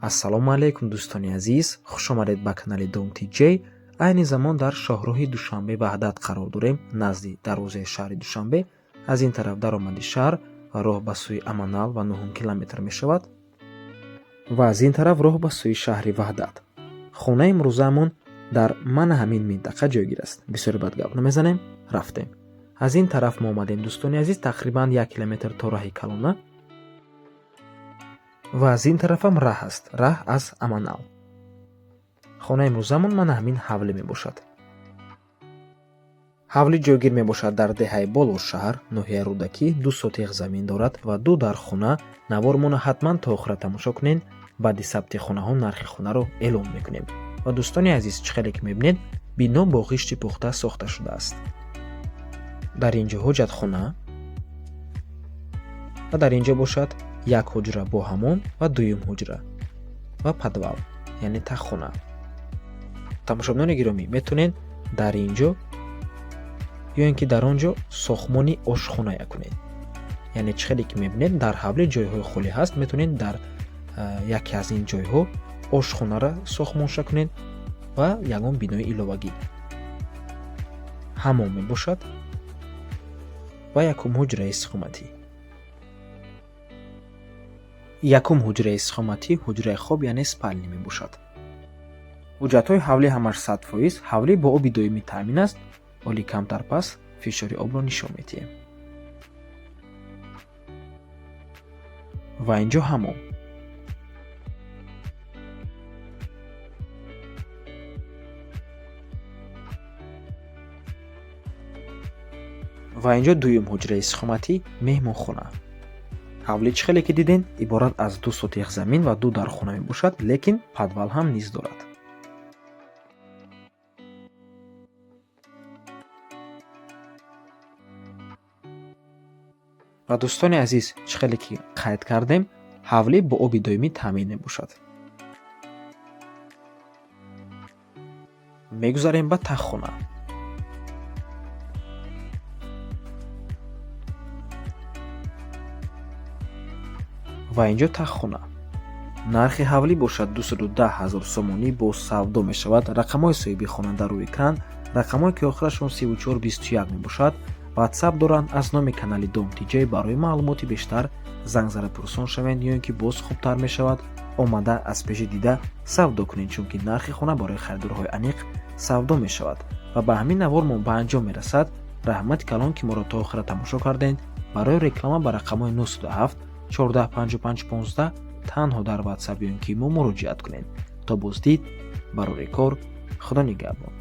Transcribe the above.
Ассалому алайкум, дӯстони азиз, хуш омадед ба канали Дом TJ. Айни замон дар шоҳроҳи Душанбе Ваҳдат қарор дорем, назди дарвозаи шаҳри Душанбе. Аз ин тараф даромади шаҳр ва роҳ ба сӯи Аманал ва 9 километр мешавад ва аз ин тараф роҳ ба сӯи шаҳри Ваҳдат. Хонаи имрӯзаамон дар мана ҳамин минтақа ҷойгир аст. Бисёр бад гап намезанем, рафтем. Аз ин тараф мо омадем, дӯстони азиз, тақрибан 1 километр то раҳи калона ва аз ин тарафам раҳ аст, раҳ аз Аманал. Хонаи имрӯзамон мана ҳамин ҳавлӣ мебошад. Ҳавлӣ ҷойгир мебошад дар деҳаи Болошаҳр, ноҳияи Рӯдакӣ, 2 сотиғ замин дорад ва 2 дархона. Навормона ҳатман то охира тамошо кунед. Баъди сабти хонаҳо нархи хонаро эълон мекунем. Ва дӯстони азиз, чӣ хеле ки мебинед, бино бо ғишти пухта сохта шудааст. Дар ин ҷо ҳоҷатхона ва дар ин ҷо бошад як ҳуҷра бо ҳамон ва дуюм ҳуҷра ва подвал, яъне таххона. Тамошобинони гиромӣ, метавонед дар ин ҷо ё ин ки дар он ҷо сохтмони ошхоная кунед. Яъне чӣ хеле ки мебинед, дар ҳавлӣ ҷойҳои холӣ ҳаст, метавонед дар яке аз ин ҷойҳо ошхонаро сохтмонша кунед ва ягон бинои иловагӣ. Ҳамом мебошад ва якум ҳуҷраи истиқоматӣ. Якум ҳуҷраи истиқоматӣ ҳуҷраи хоб, яъне спальня мебошад. Ҳуҷҷатҳои ҳавлӣ ҳамаш 100%. Ҳавлӣ бо оби доимӣ таъмин аст, оли камтар пас фишори обро нишон медиҳем. Ва инҷо ҳамом. Ва инҷо дуюм ҳуҷраи истиқоматӣ, меҳмонхона. Ҳавлӣ чӣ хеле ки дидем, иборат аз 2 сотиғ замин ва 2 дархона мебошад, лекин подвал ҳам низ дорад. Ва дӯстони азиз, чӣ хеле ки қайд кардем, ҳавлӣ бо оби доимӣ таъмин мебошад. Мегузарем ба таххона. Ва инҷо таххона. Нархи ҳавлӣ бошад 210 000 сомонӣ бо савдо мешавад. Рақамҳои соҳиби хона дар рӯи экран, рақамҳое ки охирашон 3421 мебошад. WhatsApp доранд. Аз номи канали Дом TJ барои маълумоти бештар занг зада пурсон шавед, ё ин ки боз хубтар мешавад омада аз пеши дида савдо кунед, чунки нархи хона барои харидорҳои аниқ савдо мешавад. Ва ба ҳамин навор мо ба анҷом мерасад. Раҳмати калон, ки моро то охира тамошо кардед. Барои реклама ба рақамҳои 907 14 55 15 танҳо дар WhatsApp ё ин ки мо муроҷиат кунед. То боздид, барори кор, Худо нигаҳбон.